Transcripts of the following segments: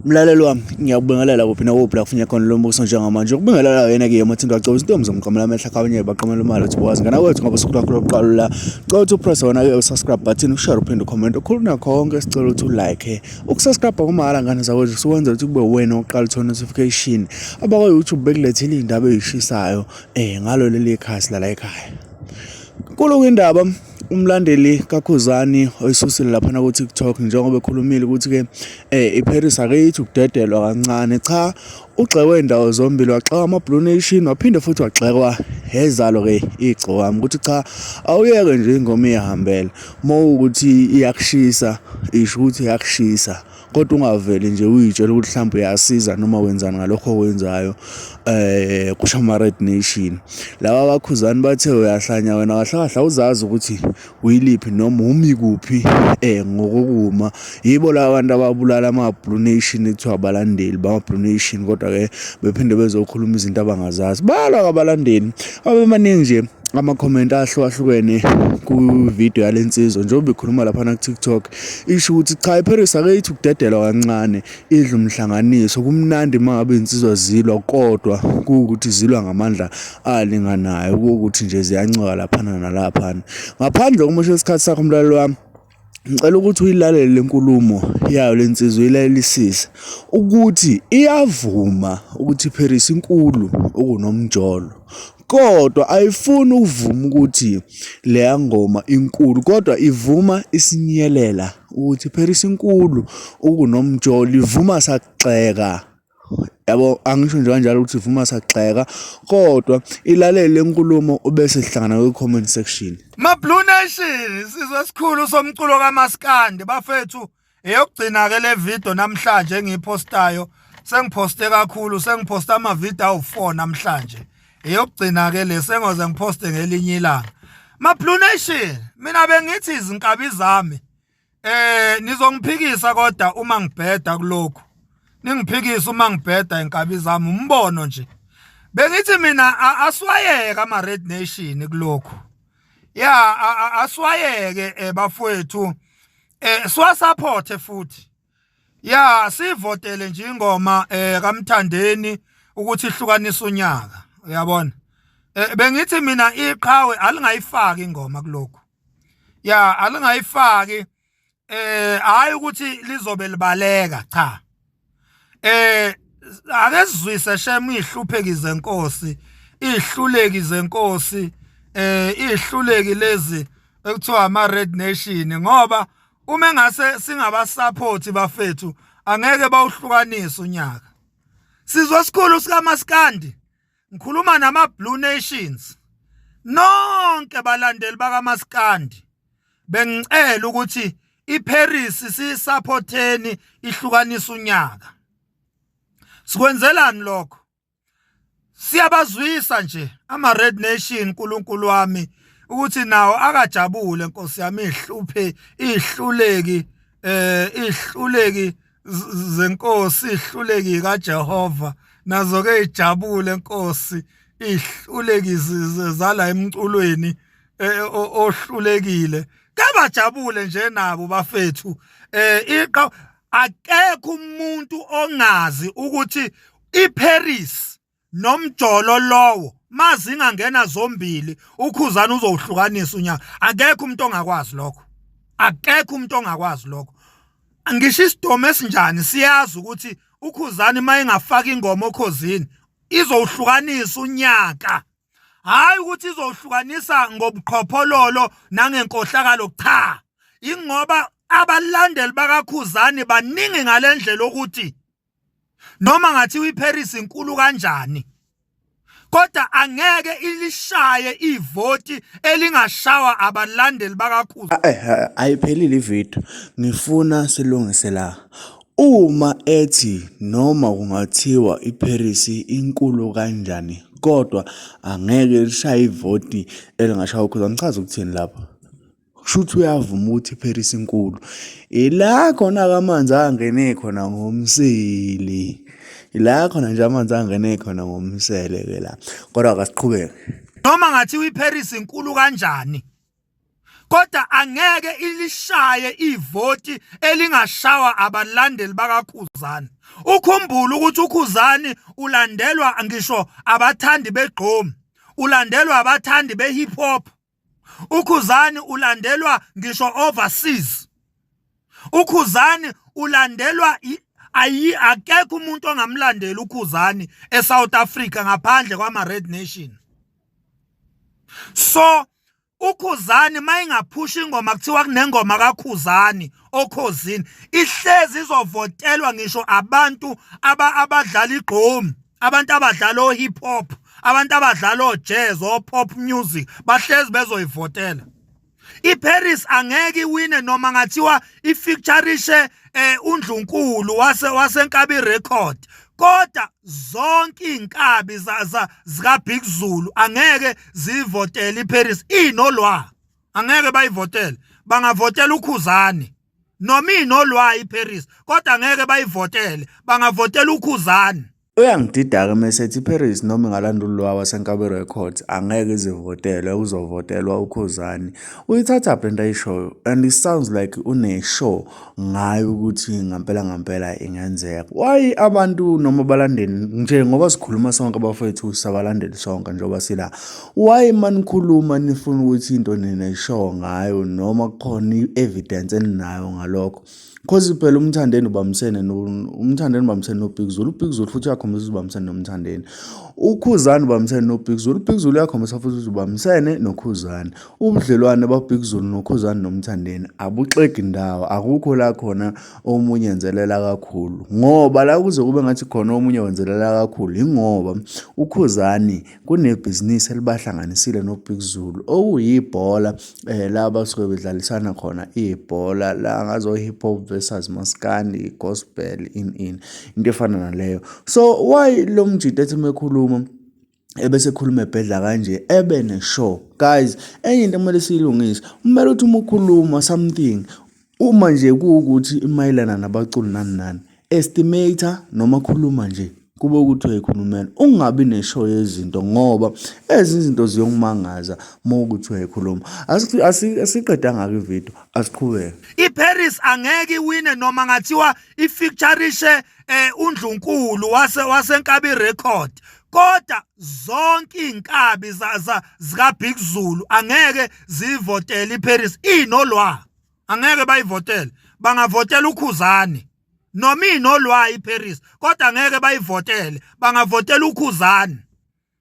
Mlaleli wami, ngiyakubingelela kuphi nakuphi la kufunya khona lo mbuso njengamanje. Ukubingelela yena ke uMathinto wacela izintombi zomqamela amehlo akhabanye baqamela imali uthi bowazi ngana kwethu ngoba usuku lwakho lokuqala la. Cela ukuthi upress wona ke usubscribe button, ushare uphinde ucomment. Ukhuluma konke sicela ukuthi ulike. Ukusubscribe kumahhala ngane zakwethu sikwenza ukuthi kube wena oqala uthola notification. Abakwa YouTube bekulethile izindaba ezishisayo ngalo leli khasi la ekhaya. Nkulu indaba umlandeli kaKhuzani oyisusile laphana ku-TikTok njengoba ekhulumile ukuthi-ke iParis ake ithi ukudedelwa kancane. Cha, ugxekwe indawo zombili, wagxekwa ama-Blue Nation waphinde futhi wagxekwa ezalo-ke igcokama ukuthi cha, awuyeke nje ingoma iyihambele. Uma kuwukuthi iyakushisa, isho ukuthi iyakushisa. Kodwa ungaveli nje uyitshela ukuthi mhlawumbe uyasiza noma wenzani ngalokho okwenzayo kusho ama-Red Nation. Laba abakhuzani bathe uyahlanya wena kahle kahle awuzazi ukuthi uyiliphi noma umi kuphi ngokokuma. Yibo laba bantu ababulala ama-Blue Nation ekuthiwa abalandeli bama-Blue Nation kodwa-ke bephinde bezokhuluma izinto abangazazi. Bayalwa-ke abalandeli, abebaningi nje ama-comment ahlukahlukene ku-video yale nsizwa njengoba ikhuluma laphana ku-TikTok isho ukuthi cha iParis ake ithi ukudedelwa kancane idla umhlanganiso kumnandi uma ngabe iy'nsizwa zilwa kodwa kuwukuthi zilwa ngamandla alinganayo kuwukuthi nje ziyancika laphana nalaphana. Ngaphandle kokumosha isikhathi sakho mlaleli wami, ngicela ukuthi uyilalele le nkulumo yayo le nsizwa uyilalelisise ukuthi iyavuma ukuthi iParis inkulu okunomjolo kodwa ayifuni ukuvuma ukuthi leya ngoma inkulu kodwa ivuma isinyelela ukuthi iParis inkulu okunomjolo ivuma sakugxeka. Yabo, angisho nje kanjalo ukuthi ivuma sagxeka kodwa ilalele lenkulumo ubese sihlangana kwi-comment section. Ma Blue Nation isizwe esikhulu somculo kaMaskandi bafethu eyokugcina ke le video namhlanje engiyipostayo sengiphoste kakhulu sengiphosta ama video awu4 namhlanje eyokugcina ke le sengoze ngiphoste ngelinye ilanga. Ma Blue Nation mina bengithi izinkabi zami nizongiphikisa kodwa uma ngibheda kulokhu. Ningiphikisa uma ngibheda inkabi zami umbono nje. Bengithi mina aswayeke ama Red Nation kulokhu. Ya aswayeke bafowethu. Siwasupport futhi. Ya sivotele nje ingoma kaMthandeni ukuthi ihlukanise unyaka. Uyabona? Bengithi mina iqhawe alingayifaki ingoma kulokhu. Ya alingayifaki hayi ukuthi lizobe libaleka cha. Ake sizwise shem ihlupheki zenkosi, ihluleki zenkosi, ihluleki lezi ekuthiwa ama Red Nation ngoba uma engase singabasupport bafethu angeke bawuhlukanise unyaka. Sizwe esikhulu sikaMaskandi ngikhuluma nama Blue Nations nonke balandeli bakaMaskandi bengicela ukuthi iParis sisupporteni ihlukanisa unyaka. Sikwenzelani lokho? Siyabazwisa nje ama Red Nation uNkulunkulu wami ukuthi nawo akajabule Nkosi yami ihluphe ihluleki ihluleki zenkosi ihluleki kaJehova nazo ke ijabule Nkosi ihluleki zala emculweni ohlulekile kabajabule nje nabo bafethu iqa akekho umuntu ongazi ukuthi iParis nomjolo lowo mazingangena zombili uKhuzani uzowuhlukanisa unyaka. Akekho umuntu ongakwazi lokho, akekho umuntu ongakwazi lokho. Ngisho isidomo esinjani siyazi ukuthi uKhuzani mayengafaka ingoma okhozini izowuhlukanisa unyaka. Hayi ukuthi izohlukanisa ngobuqhophololo nangenkohlakalo, cha, ingoba abalandeli bakaKhuzani baningi ngalendlela ukuthi noma ngathiwa iParis inkulu kanjani kodwa angeke ilishaye ivoti elingashawa abalandeli bakaKhuzani. Ayiphelile ividiyo, ngifuna silungise la. Uma ethi noma kungathiwa iParis inkulu kanjani kodwa angeke lishaye ivoti elingashawa uKhuzani, ngichaza ukuthini lapho? Kusho ukuthi uyavuma ukuthi iParis inkulu. Ila khona-ke amanzi angene khona ngomsele. Ila khona nje amanzi angene khona ngomsele-ke la. Kodwa akasiqhubeke. Noma ngathiwa iParis inkulu kanjani. Kodwa angeke ilishaye ivoti elingashawa abalandeli bakaKhuzani. Ukhumbule ukuthi uKhuzani ulandelwa ngisho abathandi begqomu, ulandelwa abathandi behip hop. UKhuzani ulandelwa ngisho overseas. UKhuzani ulandelwa ayi akekho umuntu ongamlandeli uKhuzani eSouth Africa ngaphandle kwama Red Nation. So uKhuzani mayingaphusha ingoma kuthiwa kunengoma kaKhuzani okhozini ihlezi izovotelwa ngisho abantu abadlala igqomu abantu abadlala o-hip hop abantu abadlala o-jazz o-pop music bahlezi bezoyivotela. IParis angeke iwine noma ngathiwa ifeaturishe uNdlunkulu wase waseNkabi Record kodwa zonke izinkabi zika Big Zulu angeke zivotele iParis inolwa angeke bayivotele bangavotela uKhuzani noma inolwa iParis kodwa angeke bayivotele bangavotela uKhuzani. Uyangidida-ke uma esethi iParis noma ingalanda uLwa waseNkabi Records angeke izivotelwe kuzovotelwa uKhuzani. Uyithathaphi lento ayishoyo and it sounds like une-sure ngayo ukuthi ngampela ngampela ingenzeka. Why abantu noma abalandeli nje ngoba sikhuluma sonke abafowethu sabalandeli sonke njengoba sila. Why manikhuluma nifuna ukuthi into nine-sure ngayo noma kukhona i-evidence eninayo ngalokho? Cause phela uMthandeni ubambisene no uMthandeni ubambisene noBig Zulu, uBig Zulu futhi uyakhombisa ukuthi ubambisene noMthandeni. UKhuzani ubambisene noBig Zulu, uBig Zulu uyakhombisa futhi ukuthi ubambisene noKhuzani. Ubudlelwane baBig Zulu noKhuzani noMthandeni abuxegi ndawo, akukho la khona omunye enzelela kakhulu. Ngoba la kuze kube ngathi khona omunye wenzelela kakhulu yingoba uKhuzani Kunebhizinisi elibahlanganisile noBig Zulu okuyibhola la basuke bedlalisana khona ibhola la ngazo-hip hop versus maskandi, gospel ini ini, into efana naleyo. So why lo mjita ethi uma ekhuluma ebese ekhuluma ebhedla kanje ebe ne-sure? Guys, enye into ekumele siyilungise, kumele uthi uma ukhuluma something uma nje kuwukuthi imayelana nabaculi nani nani, estimator noma khuluma nje kube ukuthi uyayikhulumela ungabi neshow yezinto ngoba ezinye izinto ziyokumangaza uma ukuthi uyayikhuluma. Asiqedanga-ke ividiyo, asiqhubeke. IParis angeke iwine noma ngathiwa ifeaturishe uNdlunkulu wase waseNkabi Record kodwa zonke izinkabi zika Big Zulu angeke zivotele iParis inolwa angeke bayivotele bangavotela uKhuzani noma inolwa iParis kodwa angeke bayivotele bangavotela uKhuzani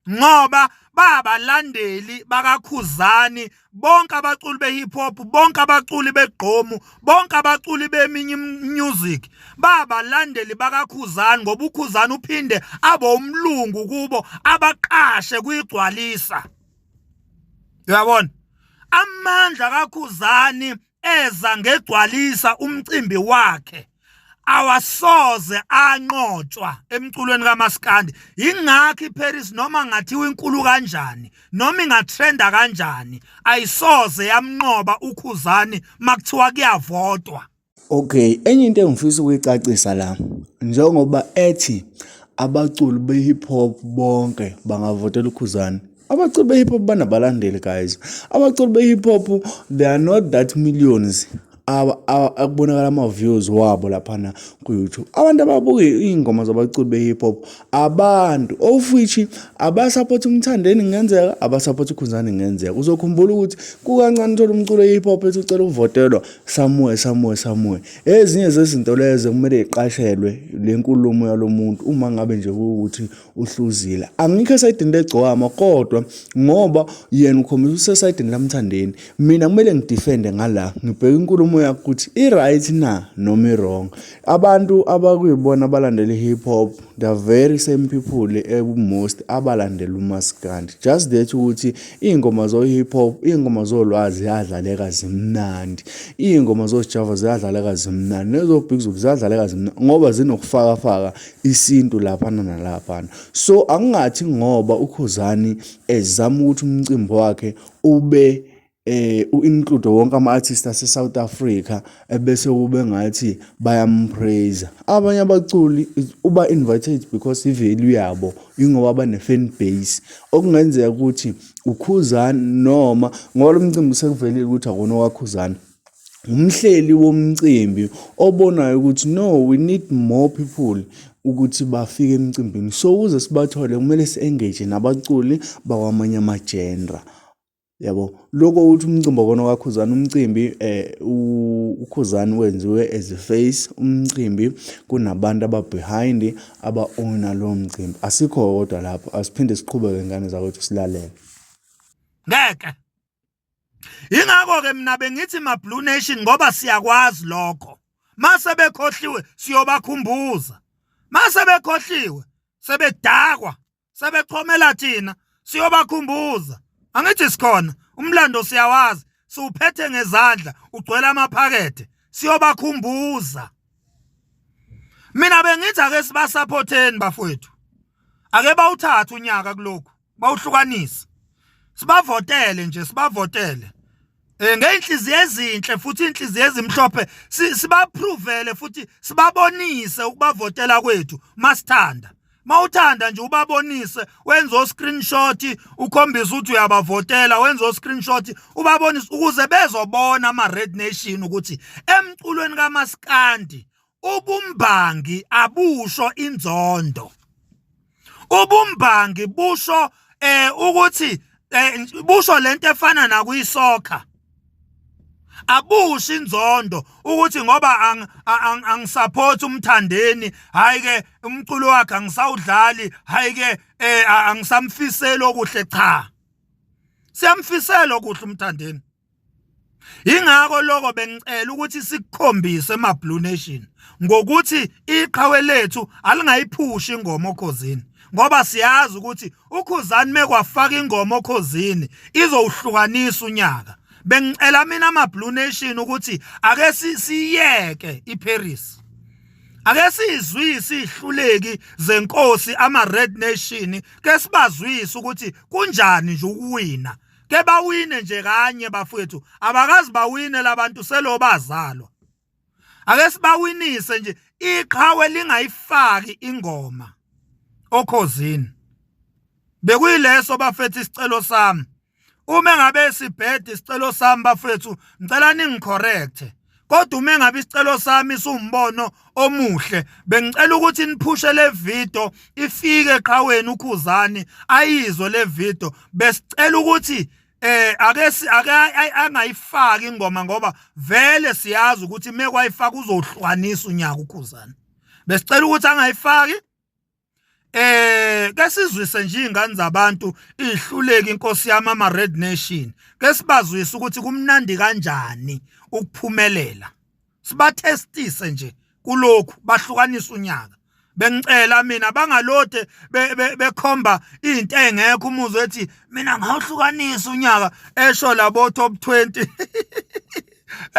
ngoba babalandeli bakaKhuzani bonke abaculi behip hop bonke abaculi begqomu bonke abaculi beminye music babalandeli bakaKhuzani ngoba uKhuzani uphinde abe umlungu kubo abaqashe kuyigcwalisa uyabona amandla kaKhuzani eza ngegcwalisa umcimbi wakhe awasoze anqotshwa emculweni kaMaskandi ingakho iParis noma ngathiwa inkulu kanjani noma ingatrenda kanjani ayisoze yamnqoba uKhuzani makuthiwa kuyavotwa. Okay, enye into engifisa ukuyicacisa la, njengoba ethi abaculi be-hip hop bonke bangavotela uKhuzani. Abaculi be-hip hop banabalandeli guys. Abaculi be-hip hop they are not that millions akubonakala ama-views wabo laphana ku-YouTube. Abantu ababuka iy'ngoma zabaculi be-hip hop abantu of which abasapotha uMthandeni kungenzeka, abasapotha uKhuzani kungenzeka. Uzokhumbula ukuthi kukancane uthole umculo we-hip hop ethi ucela ukuvotelwa somewhere somewhere somewhere. Ezinye zezinto lezo kumele yiqashelwe le nkulumo yalo muntu uma ngabe nje kuwukuthi uhluzile. Angikho esayidini legcokama kodwa ngoba yena ukhombisa usesayidini laMthandeni. Mina kumele ngidefende ngala ngibheke inkulumo yakhe ukuthi i-right na noma i-wrong. Abantu abakuyibona abalandela i-hip hop the very same people most abalandela umaskandi. Just that ukuthi iy'ngoma zo-hip hop, iy'ngoma zolwazi ziyadlaleka zimnandi. Iy'ngoma zoSjava ziyadlaleka zimnandi, nezo-Big Zulu ziyadlaleka zimnandi ngoba zinokufakafaka isintu laphana nalaphana. So angingathi ngoba uKhuzani ezama ukuthi umcimbi wakhe ube. U-include wonke ama-artist ase-South Africa ebese kube ngathi bayampraise. Abanye abaculi uba invited because i-value yabo ingoba bane-fan base. Okungenzeka ukuthi uKhuzani noma ngoba lo mcimbi sekuvelile ukuthi akona okaKhuzani. Umhleli womcimbi obonayo ukuthi no, we need more people ukuthi bafike emcimbini. So ukuze sibathole kumele si-engage nabaculi bakwamanye ama-genre. Yabo, lokho ukuthi umcimbi akona okaKhuzani, umcimbi uKhuzani wenziwe as a face, umcimbi kunabantu aba-behind aba-owner lowo mcimbi. Asikho kodwa lapho, asiphinde siqhubeke ngane zakwethu silalele. Ngeke. Ingakho ke mina bengithi ma Blue Nation ngoba siyakwazi lokho. Mase bekhohliwe siyobakhumbuza. Mase bekhohliwe sebedakwa sebechomela thina siyobakhumbuza. Angithi sikhona umlando siyawazi siwuphethe ngezandla ugcwele amaphakethe siyobakhumbuza. Mina bengithi ake sibasupporteni bafowethu. Ake bawuthathe unyaka kulokhu. Bawuhlukanise sibavotele nje sibavotele ngeyinhliziyo ezinhle futhi inhliziyo ezimhlophe sibaphrovele futhi sibabonise ukubavotela kwethu masithanda. Mawuthanda nje ubabonise, wenze o screenshot ukhombise ukuthi uyabavotela, wenze o screenshot ubabonise ukuze bezobona ama Red Nation ukuthi emculweni kaMaskandi ubumbangi abusho inzondo, ubumbangi busho ukuthi busho lento efana nakuyisoccer, abusho inzondo ukuthi ngoba angisupport uMthandeni, hayi ke umculo wakhe angisawudlali, hayi ke angisamfiseli okuhle. Cha, siyamfisela okuhle uMthandeni. Ingakho lokho bengicela ukuthi sikukhombise ema Blue Nation ngokuthi iqhawe lethu alingayiphushi ingoma oKhozini, ngoba siyazi ukuthi uKhuzani mekwafaka ingoma oKhozini izowuhlukanisa unyaka. Bengicela mina ama Blue Nation ukuthi ake siyeke iParis, ake sizwise ihluleki zenkosi ama Red Nation, ke sibazwise ukuthi kunjani nje ukuwina. Ke bawine nje kanye bafowethu, abakazi bawine labantu selo bazalwa. Ake sibawinise nje, iqhawe lingayifaki ingoma oKhozini. Bekuyileso bafethu isicelo sami. Uma ngabe sibhede isicelo sami bafethu, ngicela ningicorrect. Kodwa uma ngabe isicelo sami siwumbono omuhle, bengicela ukuthi niphushe le video ifike eqhaweni uKhuzani ayizwe le video. Besicela ukuthi ake ake angayifaki ingoma ngoba vele siyazi ukuthi mekwayifaka uzohlukanisa unyaka uKhuzani. Besicela ukuthi angayifaki. Ke sizwise nje izingane zabantu ihluleki inkosi yami ama Red Nation, ke sibazwise ukuthi kumnandi kanjani ukuphumelela, sibathestise nje kulokhu bahlukanisa unyaka. Bengicela mina bangalode bekhomba into engekho, umuzwe ethi mina ngawuhlukanisa unyaka, esho labo top 20,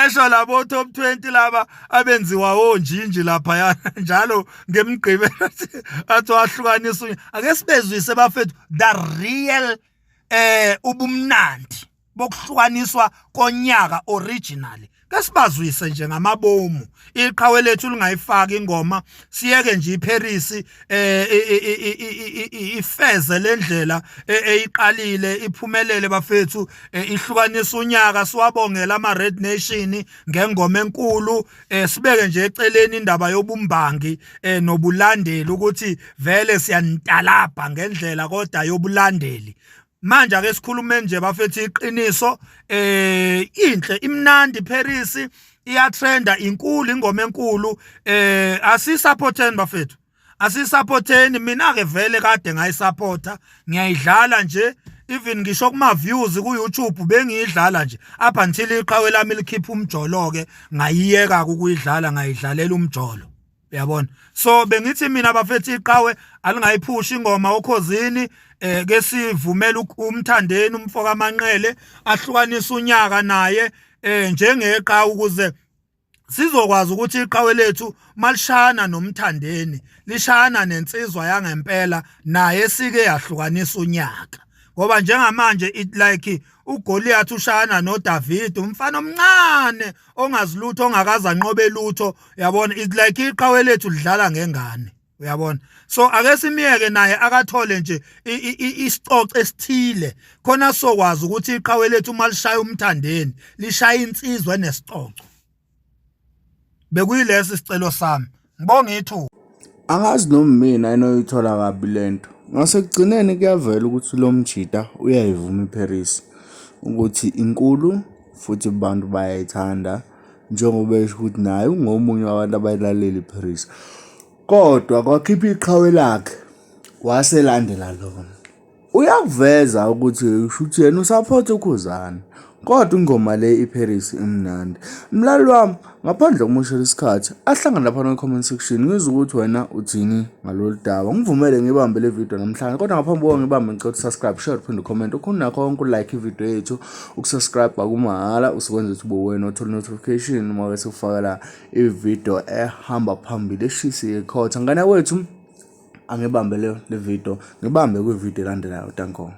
esho labo top 20 laba abenziwa onjinji lapha njalo ngemgqibelo athi wahlukanisa unyaka. Ake sibezwise bafethu the real ubumnandi bokuhlukaniswa konyaka originally, ke sibazwise nje ngamabomu. Iqhawe lethu lingayifaki ingoma, siyeke nje iParis ifeze lendlela eyiqalile iphumelele bafethu, ihlukanisa unyaka. Siwabongela ama Red Nation ngengoma enkulu, sibeke nje eceleni indaba yobumbangi nobulandeli ukuthi vele siyantalabha ngendlela kodwa yobulandeli. Manje ake sikhulume nje bafethu iqiniso, inhle imnandi Paris, iyatrenda, inkulu ingoma enkulu. Asisupporteni bafethu, asisupporteni. Mina ke vele kade ngayisupporta, ngiyayidlala nje, even ngisho kuma views ku YouTube bengiyidlala nje up until iqhawe lami likhipha umjolo ke ngayiyeka ukuyidlala, ngayidlalela umjolo, uyabona. So bengithi mina bafethu iqhawe alingayiphushi ingoma oKhozini, ke sivumela uMthandeni umfoka Manqele ahlukanisa unyaka naye njengeqhawe, ukuze sizokwazi ukuthi iqhawe lethu malishana noMthandeni lishana nensizwa yangempela naye sike yahlukanisa unyaka. Ngoba njengamanje it like uGoliath ushayana noDavid, umfana omncane ongazilutho, ongakaze anqobe lutho, uyabona. It like iqhawe lethu lidlala ngengane, uyabona. So ake simiyeke naye akathole nje isicoco esithile, khona sokwazi ukuthi iqhawe lethu uma lishaya uMthandeni, lishaya insizwa enesicoco. Bekuyilesi isicelo sami. Ngibonga ithuba. Angazi noma mina enoyithola kabi lento. Ngasekugcineni kuyavela ukuthi lo mjita uyayivuma iParis ukuthi inkulu futhi abantu bayayithanda, njengoba esho ukuthi naye ungomunye wabantu abayilalela iParis. Kodwa kwakhipha iqhawe lakhe waselandela lona. Uyakuveza ukuthi shuthi yena usaphotha uKhuzani. Kodwa ingoma le iParis imnandi. Mlaleli wami, ngaphandle kokumoshela isikhathi, ahlangane lapha kwi-comment section ngizwe ukuthi wena uthini ngalolu daba. Ngivumele ngibambe le video namhlanje, kodwa ngaphambi kokuba ngibambe ngicela ukuthi subscribe, share, uphinde ucomment. Ukhona nakho konke ulike ivideo yethu, ukusubscribe akumahhala, usukwenza ukuthi ube wena othola notification uma bese ufakela ivideo ehamba phambili eshisa ikhotha. Ngane wethu, angibambe le video, ngibambe kwivideo elandelayo. Danko.